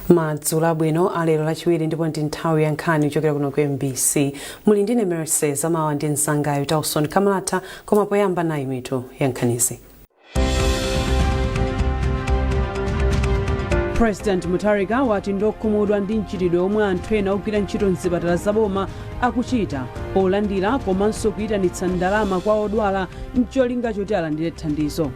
Madzulo abwino alero Lachiwiri, ndipo ndi nthawi ya nkhani kuchokera kuno ku MBC. Muli ndine Mercy Zamawa ndi mzangayo Tawson Kamalata. Koma poyamba, nayi mitu ya nkhanizi. President Mutharika wati ndokhumudwa ndi mchitidwe omwe anthu ena ogwira ntchito mzipatala zaboma akuchita polandira komanso kuyitanitsa ndalama kwa odwala mcholinga choti alandire thandizo.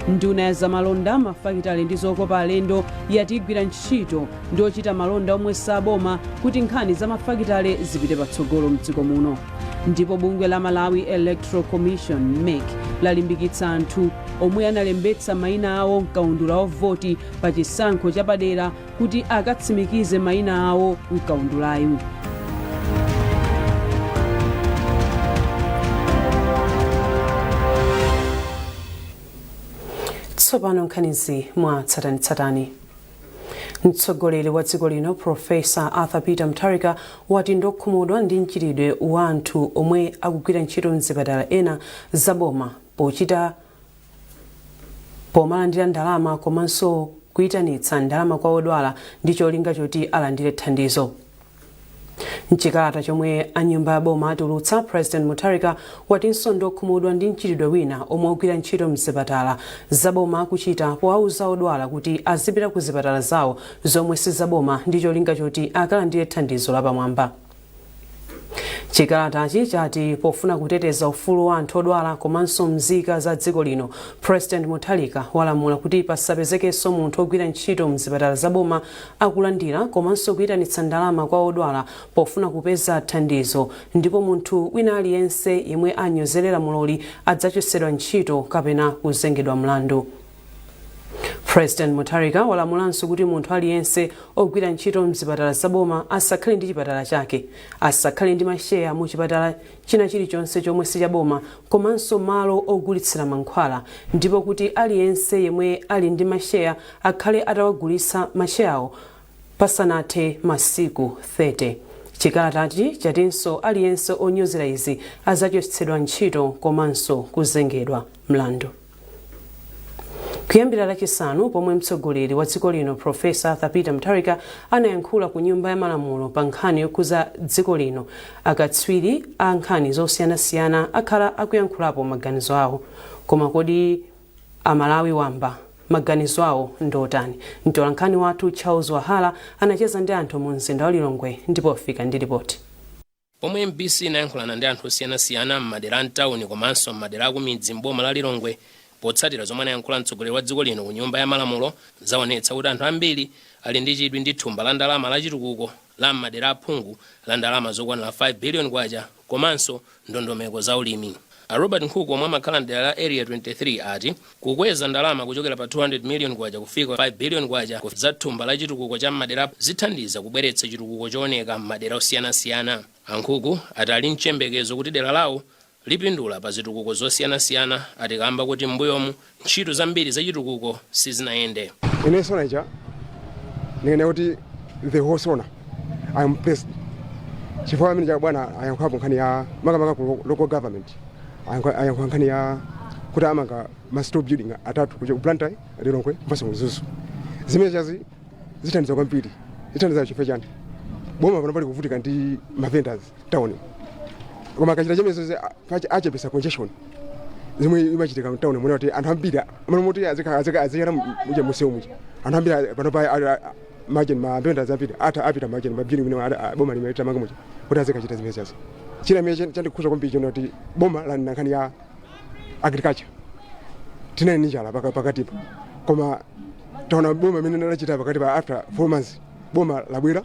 Nduna ya zamalonda, mafakitale ndi zokopa alendo yati igwira ntchito ndi ochita malonda omwe saboma kuti nkhani za mafakitale zipite patsogolo mdziko muno. Ndipo bungwe la Malawi Electoral Commission, MEC, lalimbikitsa anthu omwe analembetsa mayina awo mkaundula wa voti pa chisankho chapadera kuti akatsimikize mayina awo mkaundulayu. Tsopano nkhanizi mwa tsatanetsatane. Mtsogoleri wa dziko lino, Profesa Arthur Peter Mutharika, wati ndokhumudwa ndi mchitidwe wa anthu omwe akugwira ntchito mzipatala ena zaboma pochita pomalandira ndalama komanso kuyitanitsa ndalama kwa odwala ndi cholinga choti alandire thandizo. Mchikalata chomwe a nyumba ya boma atulutsa, President Mutharika watinso ndokhumudwa ndi mchitidwe wina omwe ogwira ntchito mzipatala zaboma akuchita powauza odwala kuti azipita ku zipatala zawo zomwe sizaboma ndi cholinga choti akalandire thandizo lapamwamba. Chikalatachi chati pofuna kuteteza ufulu wa anthu odwala komanso mzika za dziko lino, President Mutharika walamula kuti pasapezekenso munthu ogwira ntchito mzipatala zaboma akulandira komanso kuyitanitsa ndalama kwa odwala pofuna kupeza thandizo, ndipo munthu wina aliyense yemwe anyozere lamuloli adzachotsedwa ntchito kapena kuzengedwa mlandu. President Mutharika walamulanso kuti munthu aliyense ogwira ntchito mzipatala zaboma asakhale ndi chipatala chake, asakhale ndi masheya mu chipatala china chilichonse chomwe sichaboma komanso malo ogulitsira mankhwala, ndipo kuti aliyense yemwe ali ndi masheya akhale atawagulitsa masheyawo pasanathe masiku 30. Chikalatachi chatinso aliyense onyozera izi adzachotsedwa ntchito komanso kuzengedwa mlandu. Kuyambira Lachisanu pomwe mtsogoleri wa dziko lino, Profesa Arthur Peter Mutharika, anayankhula ku Nyumba ya Malamulo pa nkhani yokhuza dziko lino, akatswiri a nkhani zosiyanasiyana akhala akuyankhulapo maganizo awo. Koma kodi Amalawi wamba maganizo awo ndotani? Mtolankhani wathu Charles Wahala anacheza ndi anthu mu mzinda wa Lilongwe ndipo afika ndi ripoti. Pomwe MBC inayankhulana ndi anthu osiyanasiyana m'madera a mtawuni komanso m'madera akumidzi m'boma la Lilongwe potsatira zomwe anayankhula mtsogoleri wa dziko lino ku Nyumba ya Malamulo, zaonetsa kuti anthu ambiri ali ndi chidwi ndi thumba la ndalama la chitukuko la m'madera aphungu la ndalama zokwanira 5 billion kwacha komanso ndondomeko za ulimi. A Robert Nkhuku, omwe amakhala mdera la Area 23, ati kukweza ndalama kuchokera pa 200 million kwacha kufika 5 billion kwacha za thumba la chitukuko cha m'madera zithandiza kubweretsa chitukuko chooneka m'madera osiyanasiyana. A Nkhuku ati ali mchiyembekezo kuti dera lawo lipindula pa zitukuko zosiyanasiyana, ati kamba kuti m'mbuyomu ntchito zambiri za chitukuko sizinayende. Ine SONA ija ndinene kuti the whole SONA, I am blessed chifukwa amene cha bwana ayankhulapo nkhani ya makamaka ku local government, ayankhula nkhani ya kuti amanga ma store building atatu kuja ku Blantyre, Lilongwe komanso Mzuzu. Zimene chazi zithandiza kwambiri. Zithandiza chifukwa chani? Boma pano pali kuvutika ndi ma vendors town, koma akachita chimenezo achepesa congestion zomwe imachitika mtown muno, kuti anthu ambiri amene moti azikhala muja musewu muja. Anthu ambiri pano pa majeni ma vendors ambiri ata apita majeni ma building mene boma limene tamanga muja kuti azikachita zimene chazi. China imene chandikhuza kwambiri chona kuti boma lanena nkhani ya agriculture. Tinali ndi njala pakatipa, koma taona boma imene lachita pakati pa after 4 months boma labwera,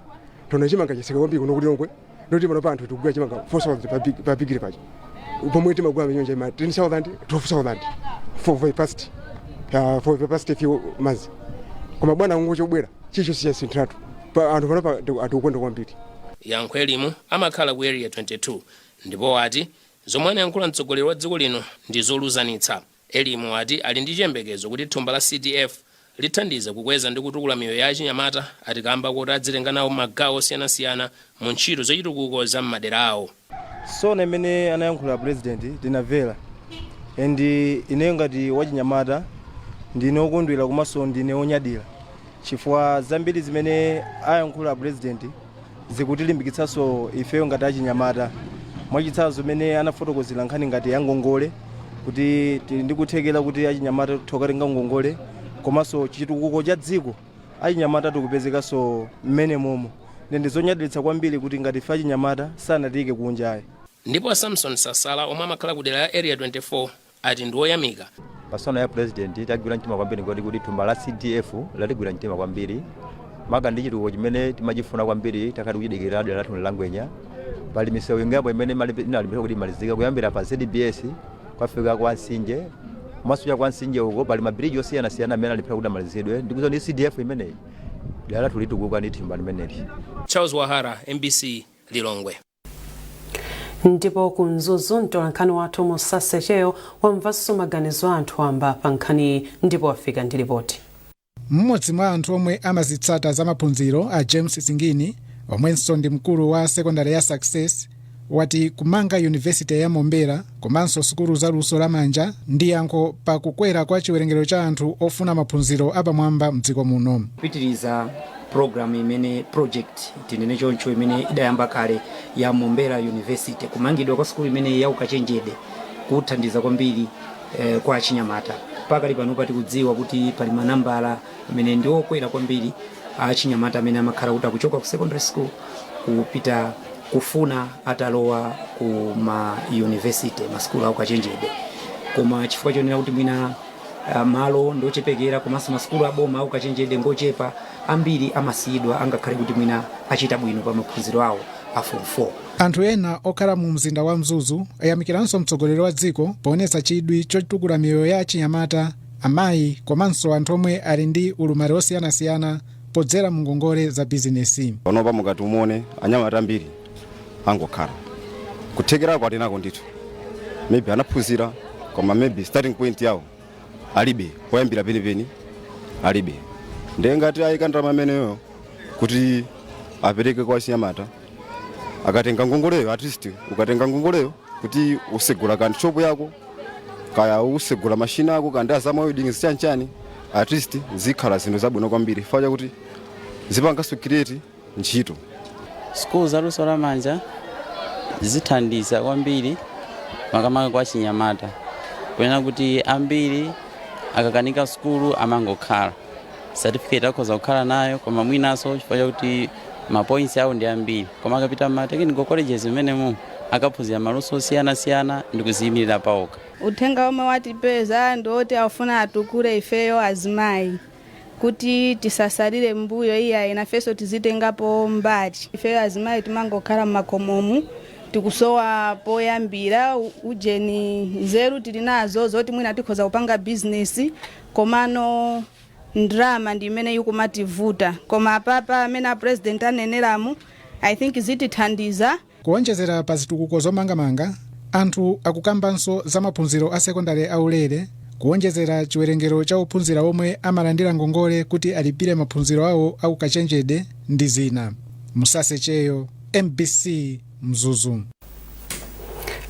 taona chimanga chatsika kwambiri kuno ku Lilongwe. Ndoti pano pa anthu tikugula chimanga 4000 pa bigiri paja, pomwe timagula minyonja ima 10,000, 12,000 for the past few months. Koma bwana kungochobwera chicho sichasinthiratu pa anthu pano pa atikukonda kwambiri. Yankho Elimu amakhala ku Area 22 ndipo ati zomwe anayankhula mtsogoleri wa dziko lino ndi zoluzanitsa. Elimu ati ali ndi chiyembekezo kuti thumba la CDF lithandiza kukweza ndi kutukula miyoyo ya achinyamata, ati kamba kuti adzitenga nawo magawo osiyanasiyana mu ntchito zachitukuko za m'madera awo. SONA imene anayankhula president tinamvera, and ineyo ngati wachinyamata ndine wokondwera komanso ndine wonyadira. Chifukwa zambiri zimene ayankhula president zikutilimbikitsanso ifeyo ngati achinyamata. Mwachitsanzo, zimene anafotokozera nkhani ngati ya ngongole, kuti tili ndi kuthekera kuti achinyamata titha ngongole, komanso chitukuko cha dziko achinyamata tikupezekanso mmene momo. Ndi zonyadilitsa kwambiri kuti ngati ife achinyamata sanatiyike kunjayi. Ndipo Samson Sasala, omwe amakhala ku dera la Area 24, ati ndi woyamika. Pa SONA ya president tagwira mtima kwambiri, ngoti kuti thumba la CDF latigwira mtima kwambiri, maka ndi chitukuko chimene timachifuna kwambiri, takati kuchidikirira dera lathu la Ngwenya. Pali misewu ingapo imene inalimbika kuti imalizika, kuyambira pa ZBS kwafika kwa Nsinje, komanso kwa Nsinje uko pali mabiriji osiyanasiyana amene aliphera kuti amalizidwe. Ndikuzo ndi CDF imeneyi dera lathu litukuka ndi thumba limeneli. Charles Wahara, MBC, Lilongwe. Ndipo ku Mzuzu, mtolankhani wathu Musasecheyo wamvanso maganizo a anthu amba pa nkhaniyi ndipo wafika ndi ripoti. Mmodzi mwa anthu omwe amazitsata za maphunziro, a James Singini, omwenso ndi mkulu wa sekondari ya Success, wati kumanga Yunivesite ya Mombera komanso sukulu za luso lamanja ndi yankho pa kukwera kwa chiwerengero cha anthu ofuna maphunziro apamwamba mdziko muno. Kupitiriza program imene, project tinene choncho, imene idayamba kale ya Mombera University, kumangidwa kwa sukulu imene ya ukachenjede kuthandiza kwambiri kwa achinyamata. Pakali pano tikudziwa kuti pali manambala amene ndi okwera kwambiri achinyamata amene amakhala kuti akuchoka ku secondary school kupita kufuna atalowa ku ma university, masukulu aukachenjede, koma chifukwa chonena kuti mwina malo ndochepekera komanso masukulu aboma aukachenjede ngochepa, ambiri amasiyidwa angakhale kuti mwina achita bwino pa maphunziro awo a Form 4. Anthu ena okhala mu mzinda wa Mzuzu ayamikiranso mtsogoleri wa dziko poonetsa chidwi chotukula miyoyo ya achinyamata, amayi komanso anthu omwe ali ndi ulumali osiyanasiyana podzera mu ngongole za bizinesi. Panopa mukati umuone, anyamata ambiri angokhala. Kuthekerako atinako ndithu, maybe anaphunzira, koma maybe starting point yawo alibe, poyambira penipeni alibe. Ndiye ngati ayika ndalama ameneyo kuti apereke kwa achinyamata, akatenga ngongoleyo, at least ukatenga ngongoleyo kuti usegula kandi shop yako, kaya usegula mashina ako kandi azama welding, zichanchani, at least zikhala zinthu zabwino kwambiri chifukwa chakuti zipanganso create ntchito. Sukulu za luso lamanja zithandiza kwambiri, makamaka kwa chinyamata, kunena kuti ambiri akakanika sukulu amangokhala, certificate akhoza kukhala nayo, koma mwinanso chifukwa chakuti ma points awo ndi ambiri, koma akapita ma technical colleges imenemo akaphunzira maluso osiyanasiyana ndi kuziyimirira pawokha. Uthenga omwe watipeza ndi afuna atukule ifeyo azimayi kuti tisasalire mbuyo iyayi, nafenso tizitengapo mbali. Ifeyo azimayi timangokhala mmakomomu, tikusowa poyambira ujeni. Nzeru tili nazo zoti mwina tikhoza kupanga bizinesi, komano ndrama ndi imene ikumativuta. Koma apapa amene a president aneneramu, I think zitithandiza. Kuonjezera pa zitukuko zomangamanga, anthu akukambanso za maphunziro a sekondari aulere, kuonjezera chiwerengero cha ophunzira omwe amalandira ngongole kuti alipire maphunziro awo aukachenjede ndi zina. Musasecheyo, MBC, Mzuzu.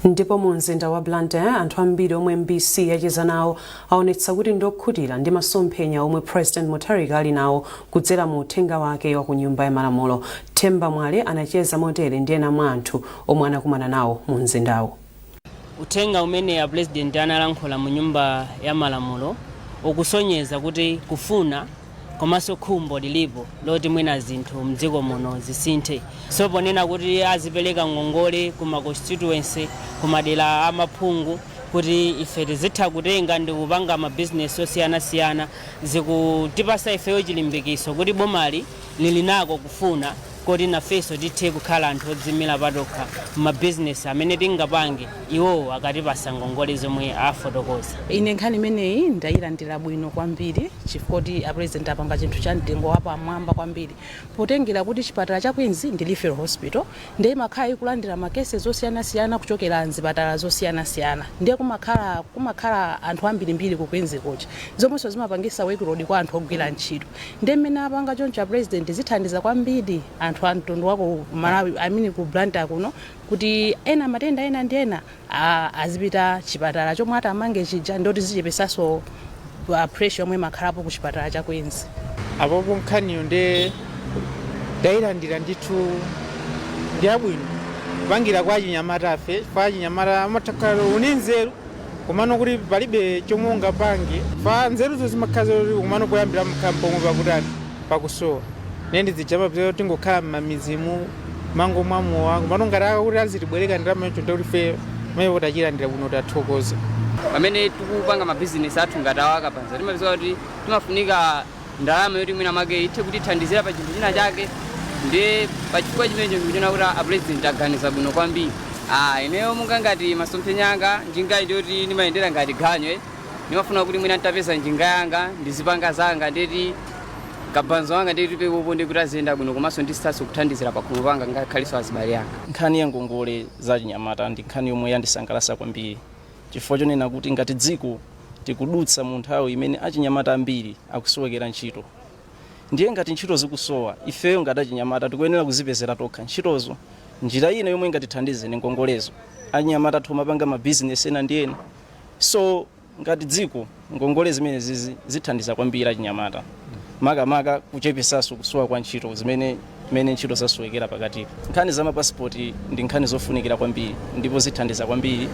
Ndipo mu mzinda wa Blantyre, anthu ambiri omwe MBC yacheza nawo aonetsa kuti ndokhutira ndi masomphenya omwe President Mutharika ali nawo kudzera mu uthenga wake wa ku Nyumba ya Malamulo. Themba Mwale anacheza motere ndi ena mwa anthu omwe anakumana nawo mu mzindawo. Uthenga umene a president analankhula mu Nyumba ya Malamulo ukusonyeza kuti kufuna komanso khumbo lilipo loti mwina zinthu mdziko muno zisinthe. So ponena kuti azipereka ngongole kuma constituency, kumadera amaphungu, kuti ife tizitha kutenga ndi kupanga mabizinesi osiyanasiyana, zikutipasa ifeyo chilimbikiso kuti bomali lili nako kufuna kuti nafenso tithe kukhala anthu odzimira patokha mabizinesi amene tingapange iwowo akatipasa ngongole zomwe afotokoza. Ine nkhani imeneyi ndayilandira bwino kwambiri, chifukwa kuti a president apanga chinthu cha mtengo wapamwamba kwambiri, potengera kuti chipatala cha Queens ndi referral hospital, ndiye imakhala ikulandira ma cases osiyanasiyana kuchokera mzipatala zosiyanasiyana, ndiye kumakhala anthu ambirimbiri ku Queens kuja, zomwenso zimapangisa workload kwa anthu ogwira ntchito. Ndiye mmene apanga choncho a president, zithandiza kwambiri anthu a mtundu wa ku Malawi, I mean ku Blantyre kuno, kuti ena matenda ena ndi ena azipita chipatala chomwe atamange chija, ndoti zichepesaso pressure yomwe imakhalapo ku chipatala cha Queens. Apopo nkhaniyo nde ndayilandira ndithu, ndi abwino kupangira kwa achinyamata afe, chifukwa achinyamata amatakhala uni nzeru, komano kuti palibe chomwe ungapange fa nzeruzo zimakhala zoti, komano poyambira mkhala pomwe pakutani pakusowa nende zijama tingokhala mmamizimu mango mwamowa. Komano ngati akuti azitibwereka ndalama yacho, ndekuti fe mayepo tachilandira kuno, tathokoza. Pamene tikupanga mabizinesi athu ngati awo akabanza, timapeza kuti timafunika ndalama yoti mwina make ithe kutithandizira pa chinthu china chake. Ndiye pachifukwa chimenecho ndikuchiona kuti a president aganiza bwino kwambiri. Ineyo munga ngati masomphenya anga, njinga ndiyoti ndimayendera ngati ganyo, ndimafuna kuti mwina nditapeza njinga yanga ndizipanga zanga, ndeti kabanzo wanga ndeti pepopo ndikuti aziyenda bwino, komanso ndisithanso kuthandizira pakhomo panga ngakhaleso azibale anga. Nkhani ya ngongole za chinyamata ndi nkhani yomwe yandisangalatsa kwambiri, chifukwa chonena kuti ngati dziko tikudutsa mu nthawi imene achinyamata ambiri akusowekera ntchito. Ndiye ngati ntchito zikusowa, ifeyo ngati achinyamata tikuyenera kuzipezera tokha ntchitozo. Njira ina yomwe ingatithandize ndi ngongolezo. Achinyamata athu amapanga mabizinesi ena ndi ena, so ngati dziko ngongole zimene zizi zithandiza kwambiri achinyamata, makamaka kuchepesanso kusowa kwa ntchito zimene mene ntchito zasowekera pakatipa. Nkhani za mapasipoti ndi nkhani zofunikira kwambiri ndipo zithandiza kwambiri.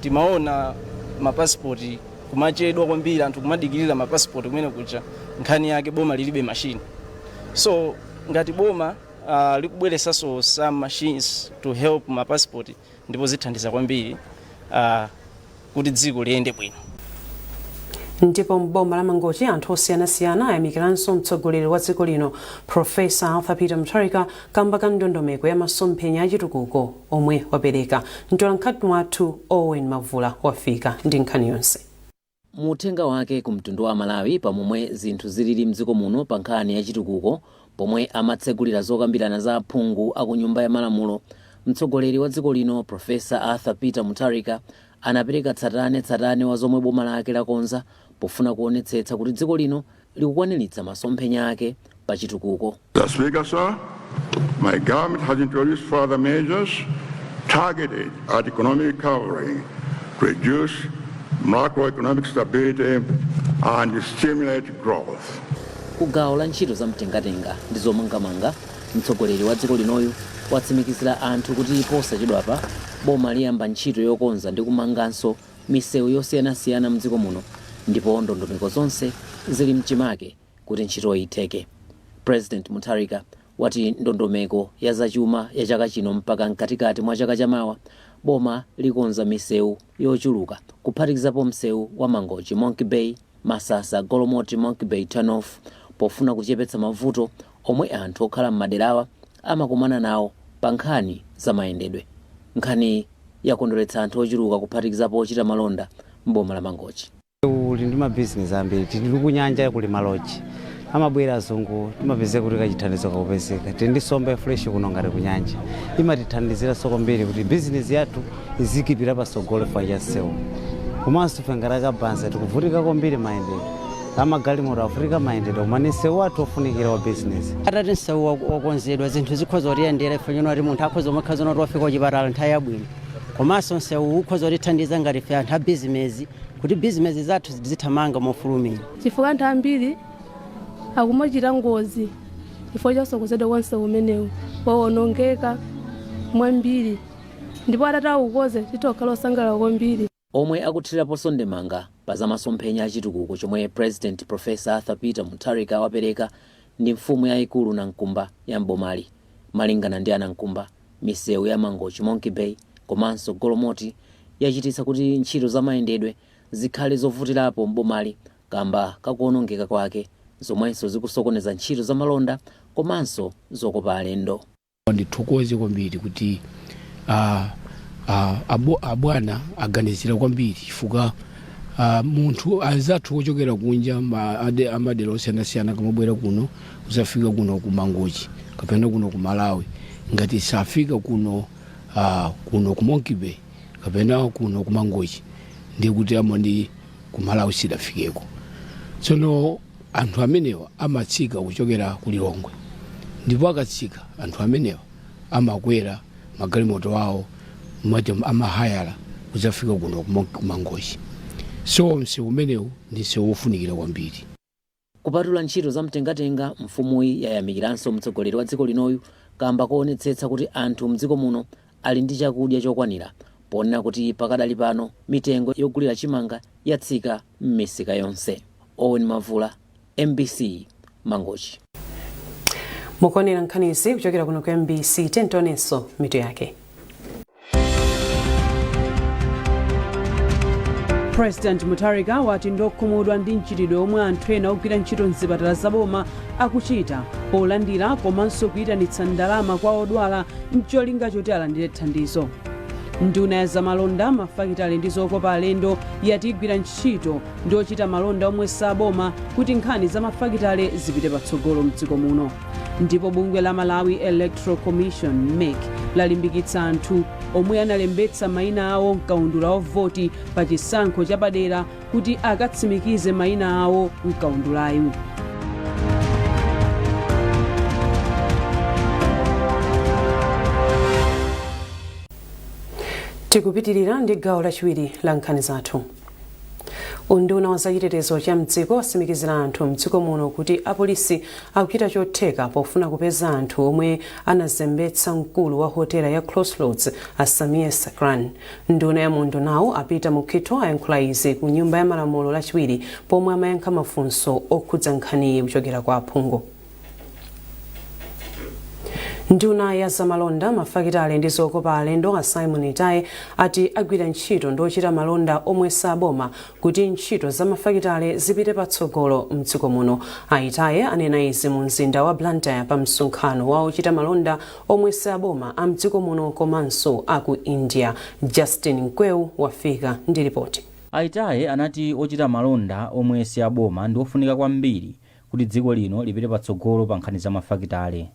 Timaona mapasipoti kumachedwa kwambiri, anthu kumadikirira mapasipoti kumene kuja, nkhani yake boma lilibe machine. So ngati boma likubweresanso some machines to help mapasipoti, ndipo zithandiza kwambiri kuti dziko liyende bwino. Ndipo mboma la Mangochi anthu osiyanasiyana ayamikiranso mtsogoleri wa dziko lino, Profesa Arthur Peter Mutharika, kamba ka ndondomeko ya masomphenya achitukuko omwe wapereka. Mtolankhani wathu Owen Mavula wafika ndi nkhani yonse. Mu uthenga wake ku mtundu wa Malawi pamomwe zinthu zilili mdziko muno pa nkhani ya chitukuko, pomwe amatsegulira zokambirana za aphungu aku Nyumba ya Malamulo, mtsogoleri wa dziko lino, Profesa Arthur Peter Mutharika, anapereka tsatane-tsatane wa zomwe boma lake lakonza pofuna kuonetsetsa kuti dziko lino likukwaniritsa masomphenya ake pa chitukuko. Mr. Speaker, sir, my government has introduced further measures targeted at economic recovery to reduce macroeconomic stability and stimulate growth. Ku gawo la ntchito za mtengatenga ndi zomangamanga, mtsogoleri wa dziko linoyu watsimikizira anthu kuti posachedwapa boma liyamba ntchito yokonza ndi kumanganso misewu yosiyanasiyana mdziko muno, ndipo ndondomeko zonse zili mchimake kuti ntchitoyi itheke. President Mutharika wati ndondomeko ya zachuma ya chaka chino mpaka mkatikati mwa chaka chamawa, boma likonza misewu yochuluka, kuphatikizapo msewu wa Mangochi Monkey Bay, Masasa Golomoti Monkey Bay Turnoff, pofuna kuchepetsa mavuto omwe anthu okhala m'maderawa amakumana nawo pa nkhani za mayendedwe. Nkhani yakondweretsa anthu ochuluka, kuphatikizapo ochita malonda m'boma la Mangochi. Uli ndi mabizinesi ambiri. Tili kunyanja, kuli ma lodge, amabwera azungu, timapezeka kuti kachithandizo kakupezeka. Tili ndi somba ya fresh kuno ngati kunyanja, imatithandiziranso kwambiri kuti bizinesi yathu izikipira pasogolo fa cha msewu. Komanso ife ngati akabanza tikuvutika kwambiri mayendedwe, amagalimoto avutika mayendedwe, koma ni msewu wathu ofunikira wa bizinesi. Atati msewu wakonzedwa, zinthu zikhoza kutiyendera ife chino, ati munthu akhoza umakhaza kuti wafika kuchipatala nthawi yabwino. Komanso msewu ukhoza kutithandiza ngati ife anthu a bizinesi kuti bizinesi zathu zithamanga mofulumira. Chifukwa anthu ambiri akumachita ngozi chifukwa chosakonzedwa kwa msewu umenewu, wawonongeka mwambiri, ndipo atati awukonze titokhala osangalala kwambiri. Omwe akuthiraponso ndemanga pa za masomphenya achitukuko chomwe President Professor Arthur Peter Mutharika wapereka ndi mfumu yayikulu Nankumba ya mbomali. Malingana ndi anankumba, misewu ya Mangochi Monkey Bay komanso Golomoti yachititsa kuti ntchito za mayendedwe zikhale zovutirapo mbomali kamba kakuonongeka kwake, zomwenso zikusokoneza ntchito za malonda komanso zokopa alendo. Ndithokoze kwambiri kuti abwana aganizira kwambiri, chifukwa munthu anzathu ochokera kunja amadera osiyanasiyana kamabwera kuno kuzafika kuno ku Mangochi kapena kuno ku Malawi, ngati safika kuno ku Monkey Bay kapena kuno ku Mangochi, ndiye kuti amandi ku Malawi sidafikeko. Tsono anthu amenewa amatsika kuchokera ku Lilongwe, ndipo akatsika anthu amenewa amakwera magalimoto awo mati amahayala kudzafika kuno ku Mangochi. So msewu umenewu ndi msewu wofunikira kwambiri. Kupatula ntchito zamtengatenga, mfumuyi yayamikiranso mtsogoleri wa dziko linoyu kamba koonetsetsa kuti anthu mdziko muno ali ndi chakudya chokwanira, ponena kuti pakadali pano mitengo yogulira chimanga yatsika m'misika yonse. Owen Mavula, MBC, Mangochi. Mukuonera nkhanizi kuchokera kuno ku MBC. Tionenso mitu yake. President Mutharika wati ndokhumudwa ndi mchitidwe omwe anthu ena ogwira ntchito mzipatala zaboma akuchita polandira komanso kuyitanitsa ndalama kwa odwala mcholinga choti alandire thandizo. Nduna ya zamalonda, mafakitale ndi zokopa alendo yati igwira ntchito ndi ochita malonda omwe saboma kuti nkhani za mafakitale zipite patsogolo mdziko muno. Ndipo bungwe la Malawi Electoral Commission, MEC, lalimbikitsa anthu omwe analembetsa mayina awo mkaundula wa voti pa chisankho chapadera kuti akatsimikize mayina awo mkaundulayu. Tikupitirira ndi gawo lachiwiri la nkhani zathu. Unduna wa zachitetezo cha mdziko watsimikizira anthu mdziko muno kuti apolisi akuchita chotheka pofuna kupeza anthu omwe anazembetsa mkulu wa hotela ya Crossroads, a Sameer Sakran. Nduna ya muundunawu, a Peter Mukhito, ayankhula izi ku Nyumba ya Malamulo Lachiwiri pomwe amayankha mafunso okhudza nkhaniyi kuchokera kwa aphungu. Nduna ya zamalonda, mafakitale ndi zokopa alendo, a Simon Itaye, ati agwira ntchito ndi ochita malonda omwe saboma kuti ntchito za mafakitale zipite patsogolo mdziko muno. A Itaye anena izi mu mzinda wa Blantyre pa msonkhano wa ochita malonda omwe saboma a mdziko muno komanso aku India. Justin Mkweu wafika ndi ripoti. A Itaye anati ochita malonda omwe si aboma ndi ofunika kwambiri kuti dziko lino lipite patsogolo pa nkhani za mafakitale.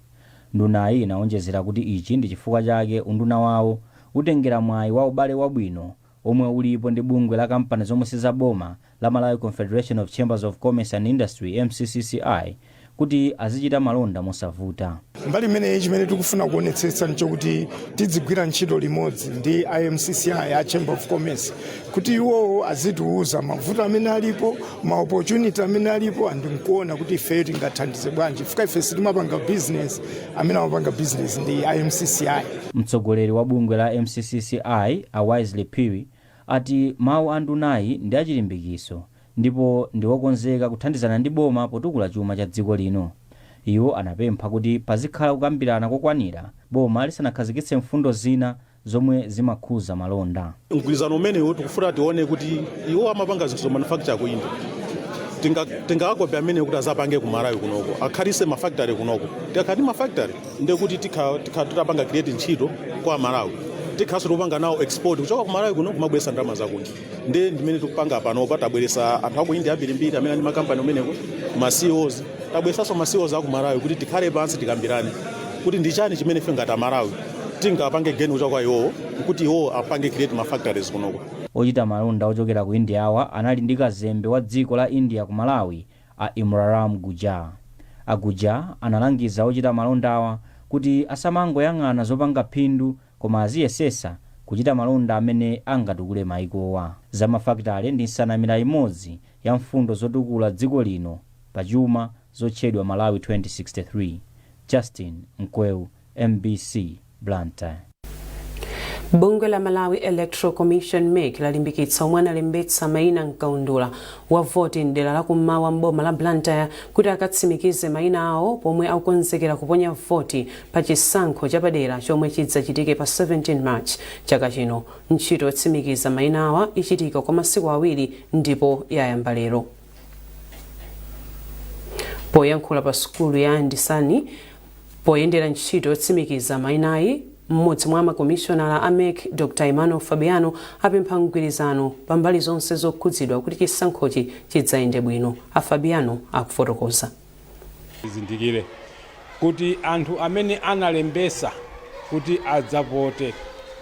Ndunayi inaonjezera kuti ichi ndi chifukwa chake unduna wawo utengera mwayi wa ubale wabwino omwe ulipo ndi bungwe la kampani zomwe sizaboma la Malawi Confederation of Chambers of Commerce and Industry, MCCCI, kuti azichita malonda mosavuta. Mbali imeneyi, chimene tikufuna kuonetsetsa nchokuti tidzigwira ntchito limodzi ndi MCCI, a Chamber of Commerce, kuti iwowo azitiuza mavuto amene alipo, ma opportunity amene alipo, and nkuona kuti ifeyo tingathandize bwanji, chifukwa ife sitimapanga business, amene amapanga business ndi MCCI. Mtsogoleri wa bungwe la MCCCI, a Wisely Phiri, ati mawu a ndunayi ndi achilimbikiso ndipo ndi okonzeka kuthandizana ndi boma potukula chuma cha dziko lino. Iwo anapempha kuti pazikhala kukambirana kokwanira boma lisanakhazikitse mfundo zina zomwe zimakhuza malonda. Mgwirizano umenewu tikufuna tione kuti iwo amapanga zinthu zo manufacture ku India, tingakakope amenewo kuti azapange ku Malawi kunoko, akhalitse mafactory kunoko. Tikakhala ndi mafactory, ndiye kuti tikha titapanga create ntchito kwa Malawi, tikhalanso tikupanga nawo export kuchoka ku Malawi kuno kumabweretsa ndalama zakunja. Ndiye ndimene tikupanga panopa, tabweretsa anthu aku India ambirimbiri amene ali ndi makampani umeneko, ma CEOs, tabweretsanso ma CEOs aku Malawi kuti tikhale pansi tikambirane kuti ndi chani chimene ife ngati Amalawi tingapange gain kuchoka kwa iwowo kuti iwowo apange create ma factories kunoko. Ochita malonda ochokera ku Indiawa anali ndi kazembe wa dziko la India ku Malawi, a Imraram Gujar. A Gujar analangiza ochita malondawa kuti asamangoyang'ana zopanga phindu koma aziyesesa kuchita malonda amene angatukule maikowa. Zamafakitale ndi nsanamira imodzi ya mfundo zotukula dziko lino pa chuma zotchedwa Malawi 2063. Justin Mkweu, MBC, Blantyre. Bungwe la Malawi Electoral Commission, MEC, lalimbikitsa omwe analembetsa mayina mkaundula wa voti mdera la kummawa mboma la Blantyre kuti akatsimikize mayina awo pomwe akukonzekera kuponya voti pa chisankho chapadera chomwe chidzachitike pa 17 March chaka chino. Ntchito yotsimikiza mayina awa ichitika kwa masiku 2 ndipo yayamba lero. Poyankhula pa sukulu ya Ndisani poyendera ntchito yotsimikiza mayinayi, mmodzi mwa makomishonala a MEC, Dr Emmanuel Fabiano, apempha mgwirizano pa mbali zonse zokhudzidwa kuti chisankhochi chidzayende bwino. A Fabiano akufotokoza. Tizindikire kuti anthu amene analembesa kuti adzavote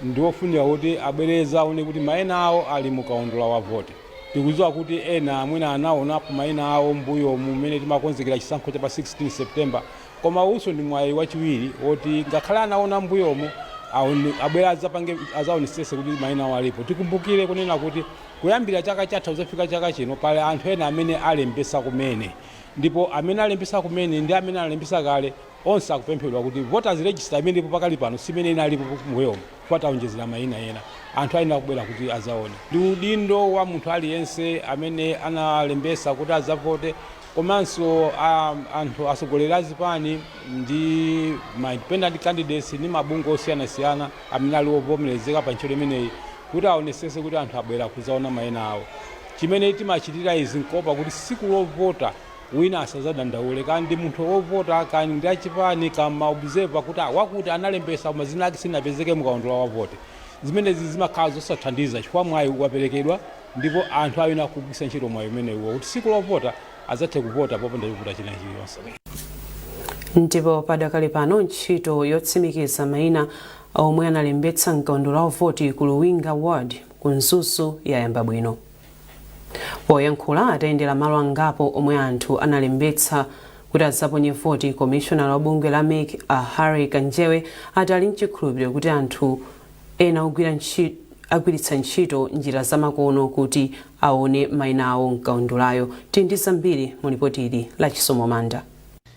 ndiofunika kuti abwereze aone kuti mayina awo ali mukaundula wa vote. Tikudziwa kuti ena mwina anaonapo mayina awo mbuyo mumene timakonzekera chisankho cha pa 16 September, koma uwunso ndi mwayi wachiwiri woti ngakhale anaona mbuyomo abwere adzapange adzaonesese kuti mayina awo alipo. Tikumbukire kunena kuti kuyambira chaka chatha kuzafika chaka chino pali anthu ena amene alembesa kumene. Ndipo amene alembesa kumene ndi amene alembesa kale onse akupemphedwa kuti voters register imene ilipo pakali pano simene inalipo mbuyomo, taonjezera mayina ena. Anthu ayenera kubwera kuti azaone. Ndi udindo wa munthu aliyense amene analembesa kuti azavote, komanso anthu atsogoleri a zipani ndi ma independent candidates ndi mabungwe osiyanasiyana amene ali ovomerezeka pa ntchito imeneyi, kuti aonesese kuti anthu abwera kuzaona mayina awo. Chimene timachitira izi nkopa kuti siku lovota wina asazadandaule, kandi ndi munthu wovota, kandi ndi achipani, kama observer, kuti wakuti analembesa koma zina ake sinapezeke mukaundula wa vote. Zimenezi zimakhala zosathandiza, chifukwa mwayi waperekedwa ndipo anthu ayenera kugwiritsa ntchito mwayi umenewo kuti siku lovota adzathe kuvota popanda chovuta china chiliyonse. Ndipo padakali pano ntchito yotsimikiza mayina omwe analembetsa mkaundula wa voti ku Luwinga Ward ku Mzuzu yayamba bwino. Poyankhula atayendera malo angapo omwe anthu analembetsa kuti adzaponye voti, komishonala wa bungwe la MEC a Harry Kanjewe ati ali mchikhulupiriro kuti anthu ena agwiritsa ntchito njira zamakono kuti aone mayina awo mkaundulayo. Tili ndi zambiri mu lipoti ili la Chisomo Manda.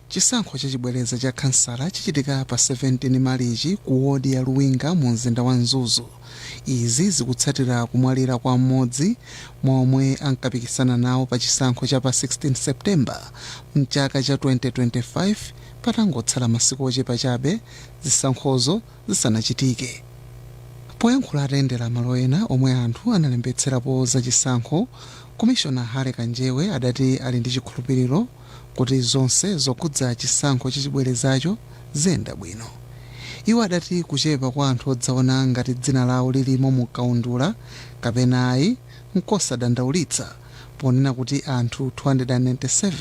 Chisankho chachibwereza cha khansala chichitika pa 17 Marichi ku wodi ya Luwinga mu mzinda wa Mzuzu. Izi zikutsatira kumwalira kwa mmodzi mwa omwe ankapikisana nawo pa chisankho cha pa 16 Septemba mchaka cha 2025, patangotsala masiku ochepa chabe zisankhozo zisanachitike. Poyankhula atayendera malo ena omwe anthu analembetserapo za chisankho, Komishona Harry Kanjewe adati ali ndi chikhulupiriro kuti zonse zokhudza chisankho chachibwerezacho ziyenda bwino. Iwo adati kuchepa kwa anthu odzaona ngati dzina lawo lilimo mu kaundula kapena ayi nkosadandaulitsa, ponena kuti anthu 297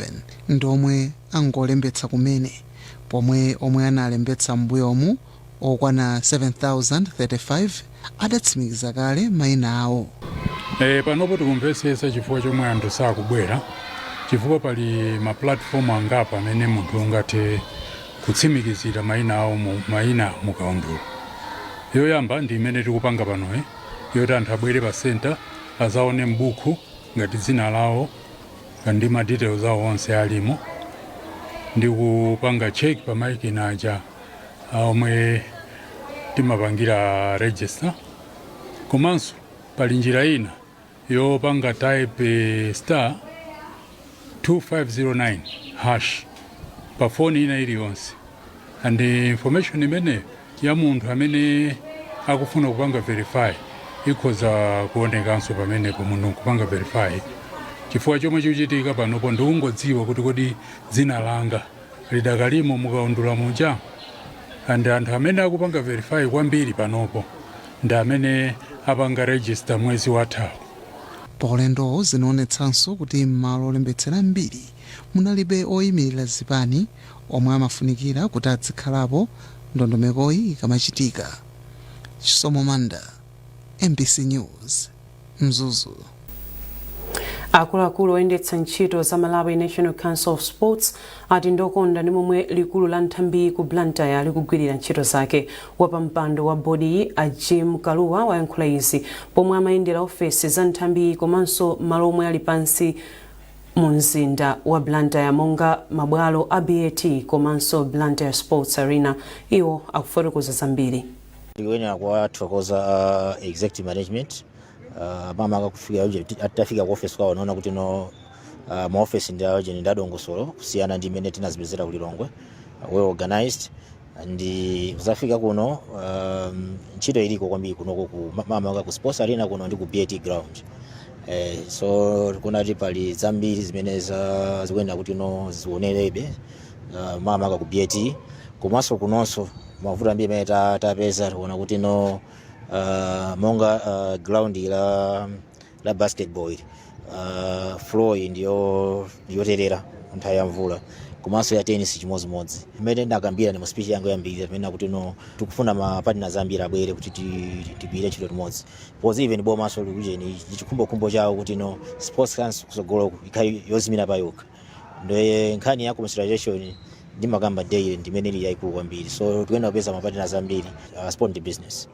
ndi omwe angolembetsa kumene, pomwe omwe analembetsa m'mbuyomu okwana 7035 adatsimikiza kale mayina awo. Panopo tikumvetsetsa chifukwa chomwe anthu sakubwera, chifukwa pali ma platform angapo amene munthu ungathe kutsimikizira mayina awo mayina mukaundula. Yoyamba ndi imene tikupanga panoyi, yoti anthu abwere pa center azaone m'buku ngati dzina lawo ndi ma details awo onse alimo, ndi kupanga check pa makina aja omwe timapangira register. Komanso pali njira ina yopanga type *2509# pa foni ina iliyonse, and information imene ya munthu amene akufuna kupanga verify ikhoza kuonekanso pamenepo, munthu nkupanga verify. Chifukwa chomwe chikuchitika panopo ndikungodziwa kuti kodi dzina langa lidakalimo mukaundula muja, and anthu amene akupanga verify kwambiri panopo ndi amene apanga register mwezi wathawu. Paulendowo zinaonetsanso kuti m'malo olembetsera ambiri munalibe oyimirira zipani omwe amafunikira kuti azikhalapo ndondomekoyi ikamachitika. Chisomo Manda, MBC News, Mzuzu. Akuluakulu oyendetsa ntchito za Malawi National Council of Sports ati ndokondwa ndi momwe likulu la nthambi ku Blantyre likugwirira ntchito zake. Wapampando wa bodiyi a Jim Kaluwa wayankhula izi pomwe amayendera ofesi za nthambiyi komanso malo omwe ali pansi mu mzinda wa Blantyre, monga mabwalo a BAT komanso Blantyre Sports Arena. Iwo akufotokoza zambiri. Ndikuyenera kuwathokoza executive management, makamaka kufika atafika ku office kwawo, naona kuti no, maofesi ndi awo ndi adongosolo kusiyana ndi imene tinazipezera ku Lilongwe, well organized. Ndi kuzafika kuno, ntchito iliko kwambiri kunoko ku makamaka ku sports arena kuno ndi ku BAT ground. So kunati pali zambiri zimene zikuyenera kuti no zionerebe, makamaka ku BAT komanso kunonso mavuto ambiri amene tapeza. Tikuona kuti no, monga ground la basketball ili, floor iyi ndiyo ndiyoterera nthawi ya mvula, komanso ya tennis chimodzimodzi. Imene ndakambira ndi mu speech yangu yambiri pamene kuti no, tikufuna ma partners ambiri abwere kuti tigwire ntchito limodzi, because even bomaso likujeni chikhumbokhumbo chawo kuti no, sports council kusogolo ikhale yozimira pa yokha. Ndiye nkhani ya commercialization ndimakamba daily ndimene ili yayikulu kwambiri, so tikuyenda kupeza ma partners ambiri. Sport ndi business.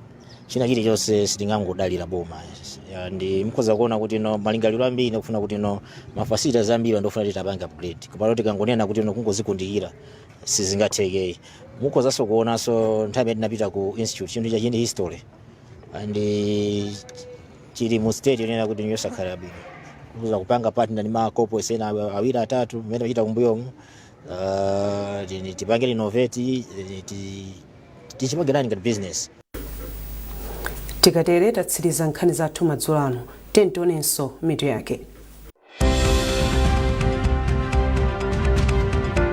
China chilichonse sitingangodalira boma. Ndi mukhoza kuona kuti no malingaliro ambiri ndikufuna kuti no ma facilities ambiri ndofuna titapanga upgrade, kupano tikangonena kuti no kungozikundikira sizingatheke. Mukhozanso kuonanso nthawi imene tinapita ku institute, chinthu chachindi history and chili mu state yonena kuti yosakhala bwino. Kuza kupanga partner ndi ma corporates ena awiri atatu mmene machita kumbuyomu, tipange renovate, tichipangirani ngati business. Tikatere tatsiriza nkhani zathu madzulo ano. Tionenso mitu yake.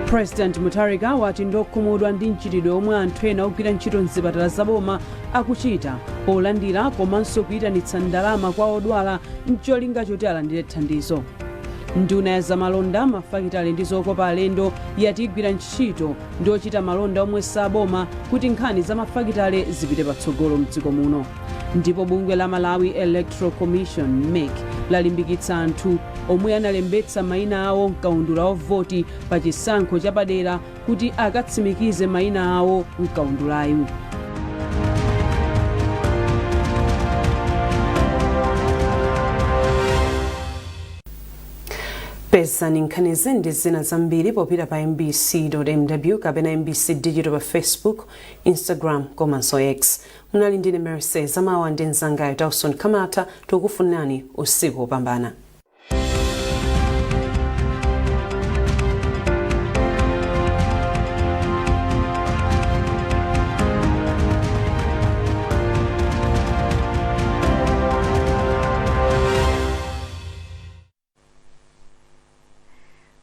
President Mutharika wati ndokhumudwa ndi mchitidwe omwe anthu ena ogwira ntchito mzipatala zaboma akuchita polandira komanso kuyitanitsa ndalama kwa odwala mcholinga choti alandire thandizo. Nduna ya zamalonda, mafakitale ndi zokopa alendo yati igwira ntchito ndi ochita malonda omwe saboma kuti nkhani za mafakitale zipite patsogolo mdziko muno. Ndipo bungwe la Malawi Electoral Commission, MEC, lalimbikitsa anthu omwe analembetsa mayina awo mkaundula wa voti pa chisankho chapadera kuti akatsimikize mayina awo mkaundulayu. Pezani nkhanizi ndi zina zambiri popita pa mbc.mw kapena MBC Digital pa Facebook, Instagram komanso X. Munali ndine Mercy Zamawa ndi mzangayo Dawson Kamata. Tikukufunirani usiku wopambana.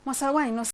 Mwasala bwanji nonse.